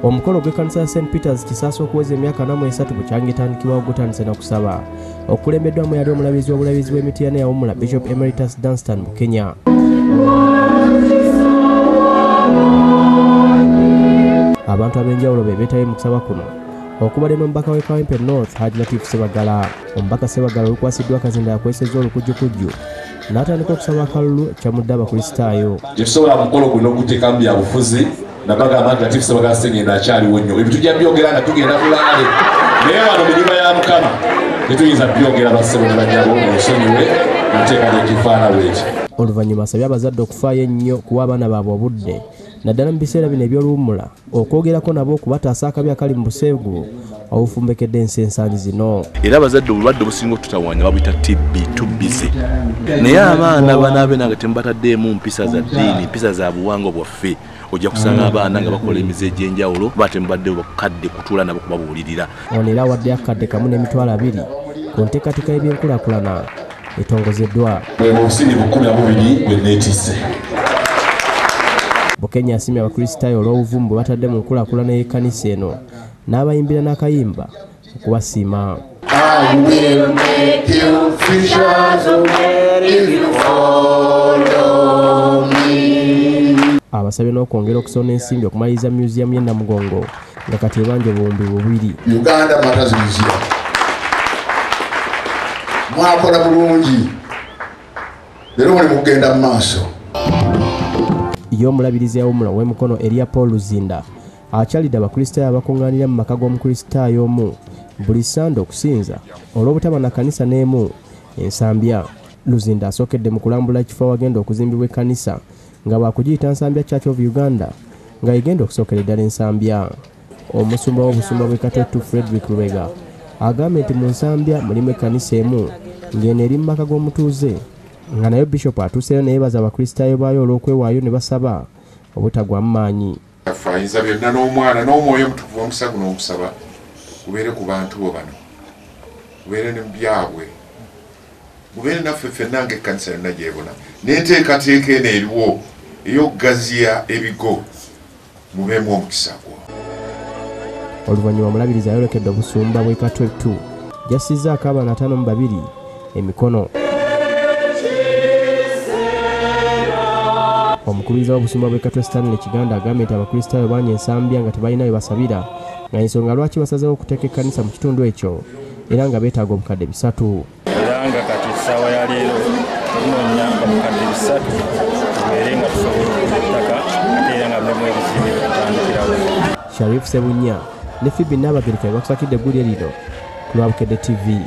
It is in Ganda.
Omukolo gw'ekkanisa ya St Peters Kisaasi okuweza emyaka 43 bukyanga etandikibwawo gutandise n'okusaba okukulembeddwamu yali omulabirizi w'obulabirizi bw'e Mityana eyawummula Bishop Emeritus Dunstan Bukenya. Abantu ab'enjawulo be beetabye mu kusaba kuno okubadde n'omubaka w'e Kawempe North Haji Latif Ssebagala. Omubaka Ssebagala olukwasiddwa akazinda yakwesezza olukujjukujju n'atandika okusaba akalulu kyamudde Abakristaayo. Tetusobola mukolo guno oguteekamu byabufuzi, nabagamba nti Latif Ssebagala Ssengendo akyaliwo nnyo. Ebyo tujja byogera nga tugenda kulaale, naye wano mu nnyumba ya Mukama tetuyinza byogera. Bassebo ne bannyabo, nsonyiwe nteekateeka efaana bweti. Oluvannyuma asabye abazadde okufaayo ennyo kuwa abaana baabwe obudde, naddala mu biseera bino eby'oluwummula, okwogerako nabo okubataasa akabi akali mu buseegu obufumbekedde ensi ensangi zino. Era abazadde obulwadde obusinga okututawaanya babuyita TB, too busy. Naye abaana banaabe nga temubataddeemu mpisa za ddiini, mpisa za buwangwa bwaffe, ojja kusanga abaana nga bakola emize egy'enjawulo ba temubadde kadde kutuula nabo kubabuulirira. Ono era awadde akadde 1,200,000 ku nteekateeka y'ebyenkulaakulana etongozeddwa. Bwe obusiriivu 12 bwe neetisse. Bukenya asiimye Abakristaayo olw'obuvumu bwe batadde mu nkulaakulana y'ekkanisa eno n'abayimbira n'akayimba okubasiima. I will make you fishers of men if you follow me. Abasabye n'okwongera okusonda ensimbi okumaliriza museum y'e Namugongo nga kati ebanja 2000. Uganda Martyrs Museum. Mwakola bulungi. Leero muli mugenda mu maaso. Ye omulabirizi yawummula ow'e Mukono Eria Paul Luzinda akyalidde Abakristaayo abakuŋŋaanira mu maka g'Omukristaayo omu buli Sande okusinza olw'obutaba na kkanisa n'emu Ensambya. Luzinda asookedde mu kulambula ekifo awagenda okuzimbibwa ekkanisa nga bwakugiyita Nsambya Church of Uganda, nga egenda okusookera eddala Ensambya. Omusumba w'obusumba bw'e Katwe Frederick Lubega agambye nti mu Nsambya mulimu ekkanisa emu ng'eno eri mu maka g'omutuuze, nga nayo bishopu atuuseeyo neyeebaza Abakristaayo baayo olw'okwewaayo ne basaba obutagwamu maanyi. Affe ayinza byonna n'Omwana n'Omwoyo Omutukuvu, omukisa guno okusaba gubeere ku bantu bo bano, gubeere ne mu byabwe, gubeere naffe ffenna ng'ekkanisa yonna gyebona n'enteekateeka eno eriwo ey'okugaziya ebigo, mubeemu omukisa gwo. Oluvannyuma omulabirizi ayolekedde obusumba bw'e Katwe 2 jassizzaako abaana 52 emikono. Omukubiriza w'obusumba bw'e Katwe Stanley Kiganda agambye nti Abakristaayo bangi Ensambya nga tebalina we basabira, nga ensonga lwaki basazeewo okuteeka ekkanisa mu kitundu ekyo, era nga beetaaga 3,000. Era nga kati essaawa ya leero tunoonya 3,000 tubeere nga tusobola okugula ettaka, ate era nga mulimu ebizimbe tutandikirawo. Sharif Sebunya ne Fibi Naabagereka be bakusakidde eggulire lino ku lwa Bukedde TV.